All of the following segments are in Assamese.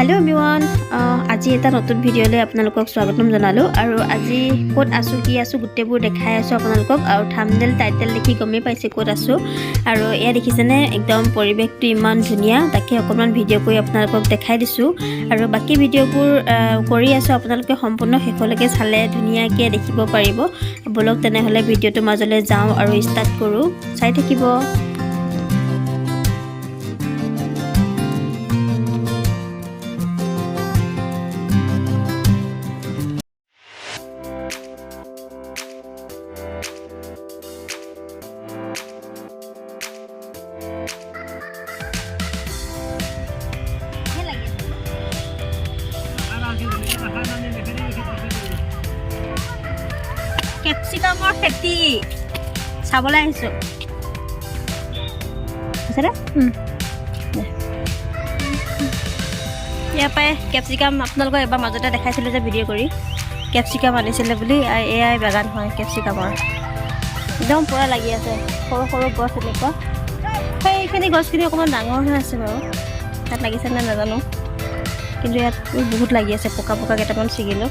হেল্ল' এভৰিৱান, আজি এটা নতুন ভিডিঅ'লৈ আপোনালোকক স্বাগতম জনালোঁ। আৰু আজি ক'ত আছোঁ, কি আছোঁ, গোটেইবোৰ দেখাই আছোঁ আপোনালোকক। আৰু থামনেল, টাইটেল দেখি গমেই পাইছে ক'ত আছোঁ। আৰু এয়া দেখিছেনে, একদম পৰিৱেশটো ইমান ধুনীয়া। তাকে অকণমান ভিডিঅ' কৰি আপোনালোকক দেখাই দিছোঁ আৰু বাকী ভিডিঅ'বোৰ কৰি আছোঁ। আপোনালোকে সম্পূৰ্ণ শেষলৈকে চালে ধুনীয়াকৈ দেখিব পাৰিব। ব'লক তেনেহ'লে, ভিডিঅ'টোৰ মাজলৈ যাওঁ আৰু ষ্টাৰ্ট কৰোঁ। চাই থাকিব। কেপচিকামৰ খেতি চাবলৈ আহিছোঁ। হৈছেনে? দে। ইয়াৰ পৰাই কেপচিকাম আপোনালোকক এবাৰ মাজতে দেখাইছিলোঁ যে ভিডিঅ' কৰি, কেপচিকাম আনিছিলে বুলি। এয়াই বাগান হয় কেপচিকামৰ, একদম পূৰা লাগি আছে সৰু সৰু গছ এনেকুৱা। সেইখিনি গছখিনি অকণমান ডাঙৰ হৈ আছে বাৰু, তাত লাগিছে নে নাজানো, কিন্তু ইয়াত বহুত লাগি আছে। পকা পকা কেইটামান ছিগিলোঁ।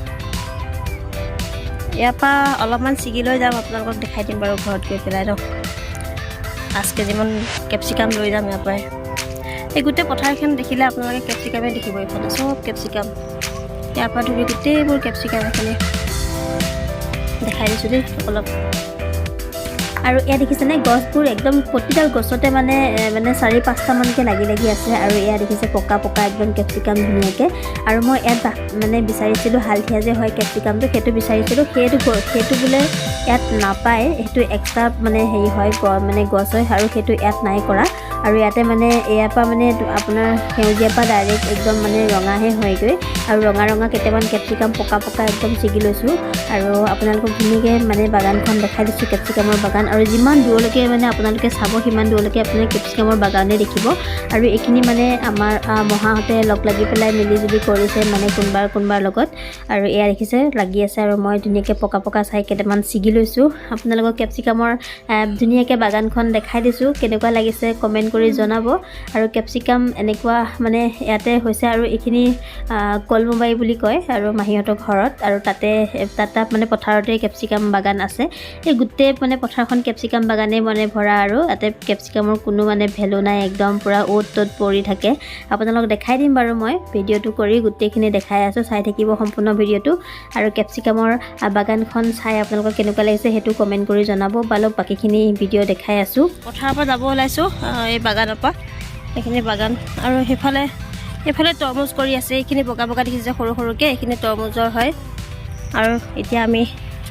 ইয়াৰ পৰা অলপমান ছিগি লৈ যাম, আপোনালোকক দেখাই দিম বাৰু ঘৰত গৈ পেলাই ন। 5 কেজিমান কেপচিকাম লৈ যাম ইয়াৰ পৰাই। এই গোটেই পথাৰখন দেখিলে আপোনালোকে কেপচিকামে দেখিব। এইফালে চব কেপচিকাম, ইয়াৰ পৰা ধৰি গোটেইবোৰ কেপচিকাম। এইখিনি দেখাই দিছোঁ দেই অলপ। আৰু এয়া দেখিছেনে, গছবোৰ একদম প্ৰতিডাল গছতে মানে চাৰি পাঁচটামানকৈ লাগি লাগি আছে। আৰু এয়া দেখিছে, পকা পকা একদম কেপচিকাম ধুনীয়াকৈ। আৰু মই ইয়াত মানে বিচাৰিছিলোঁ, হালধীয়া যে হয় কেপচিকামটো, সেইটো বিচাৰিছিলোঁ। সেইটো বোলে ইয়াত নাপায়। সেইটো এক্সট্ৰা মানে হেৰি হয়, মানে গছ হয় আৰু সেইটো ইয়াত নাই কৰা। আৰু ইয়াতে মানে ইয়াৰ পৰা মানে আপোনাৰ সেউজীয়াৰ পৰা ডাইৰেক্ট একদম মানে ৰঙাহে হয়গৈ। আৰু ৰঙা ৰঙা কেইটামান কেপচিকাম পকা পকা একদম ছিগি লৈছোঁ আৰু আপোনালোকক ধুনীয়াকৈ মানে বাগানখন দেখাই দিছোঁ, কেপচিকামৰ বাগান। আৰু যিমান দূৰলৈকে মানে আপোনালোকে চাব, সিমান দূৰলৈকে আপোনালোকে কেপচিকামৰ বাগানেই দেখিব। আৰু এইখিনি মানে আমাৰ মহাহঁতে লগ লাগি পেলাই মিলি জুলি কৰিছে মানে কোনোবাৰ কোনোবাৰ লগত। আৰু এয়া দেখিছে, লাগি আছে। আৰু মই ধুনীয়াকৈ পকা পকা চাই কেইটামান ছিগি লৈছোঁ। আপোনালোকক কেপচিকামৰ ধুনীয়াকৈ বাগানখন দেখাই দিছোঁ। কেনেকুৱা লাগিছে কমেণ্ট কৰি জনাব। আৰু কেপচিকাম এনেকুৱা মানে ইয়াতে হৈছে। আৰু এইখিনি কলমবাৰী বুলি কয় আৰু মাহীহঁতৰ ঘৰত আৰু তাতে তাত তাত মানে পথাৰতে কেপচিকাম বাগান আছে। এই গোটেই মানে পথাৰখন কেপচিকাম বাগানেই মানে ভৰা। আৰু ইয়াতে কেপচিকামৰ কোনো মানে ভেলু নাই, একদম পূৰা অ'ত ত'ত পৰি থাকে। আপোনালোকক দেখাই দিম বাৰু, মই ভিডিঅ'টো কৰি গোটেইখিনি দেখাই আছোঁ। চাই থাকিব সম্পূৰ্ণ ভিডিঅ'টো। আৰু কেপচিকামৰ বাগানখন চাই আপোনালোকৰ কেনেকুৱা লাগিছে সেইটো কমেণ্ট কৰি জনাব। ব'লক, বাকীখিনি ভিডিঅ' দেখাই আছোঁ। পথাৰৰ পৰা যাব ওলাইছোঁ, এই বাগানৰ পৰা। এইখিনি বাগান আৰু সেইফালে সেইফালে তৰমুজ কৰি আছে। এইখিনি বগা বগা দেখিছে সৰু সৰুকৈ, এইখিনি তৰমুজৰ হয়। আৰু এতিয়া আমি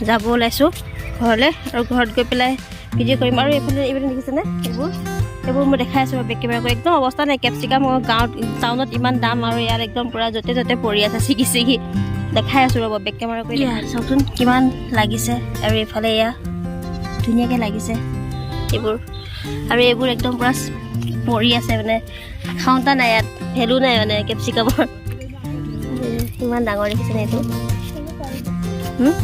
যাব ওলাইছোঁ ঘৰলৈ আৰু ঘৰত গৈ পেলাই ভিডিঅ' কৰিম। আৰু এইফালে এইফালে দেখিছেনে, এইবোৰ মই দেখাই আছোঁ বেক কেমেৰা কৰি। একদম অৱস্থা নাই কেপচিকাম। গাঁৱত, টাউনত ইমান দাম আৰু ইয়াত একদম পূৰা য'তে ত'তে পৰি আছে ছিগি ছিগি। দেখাই আছোঁ ৰ'ব, বেক কেমেৰা কৰি। চাওকচোন কিমান লাগিছে। আৰু এইফালে এয়া ধুনীয়াকৈ লাগিছে এইবোৰ। আৰু এইবোৰ একদম পূৰা পৰি আছে, মানে খাওঁতা নাই, ইয়াত ভেলু নাই মানে কেপচিকামৰ। ইমান ডাঙৰ দেখিছেনে এইটো? হুম?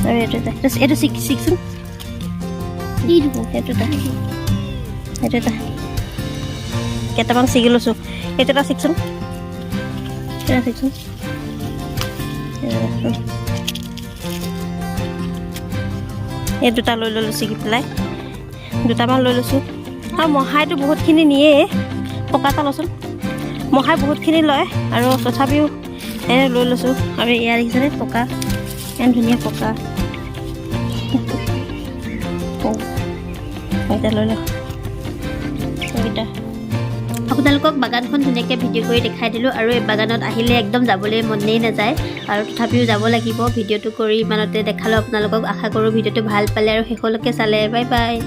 আৰু এইটো এটা, এইটো চিকচোন। সেইটো এটা, সেইটো এটা, কেইটামান ছিগি লৈছোঁ। এইটো এটা চিকচোন, এটা চিকচোন। এইটো এটা। এই দুটা লৈ ল'লোঁ ছিগি পেলাই, দুটামান লৈ লৈছোঁ। আৰু মহাইতো বহুতখিনি নিয়ে। পকা এটা লচোন। মহাই বহুতখিনি লয় আৰু তথাপিও এনে লৈ লৈছোঁ। আৰু এয়া দেখিছেনে, পকা, ইমান ধুনীয়া পকা। এইকেইটা লৈ লওঁ, এইকেইটা। আপোনালোকক বাগানখন ধুনীয়াকৈ ভিডিঅ' কৰি দেখাই দিলোঁ। আৰু এই বাগানত আহিলে একদম যাবলৈ মনেই নাযায় আৰু তথাপিও যাব লাগিব। ভিডিঅ'টো কৰি ইমানতে দেখালোঁ আপোনালোকক। আশা কৰোঁ ভিডিঅ'টো ভাল পালে আৰু শেষলৈকে চালে। Bye bye.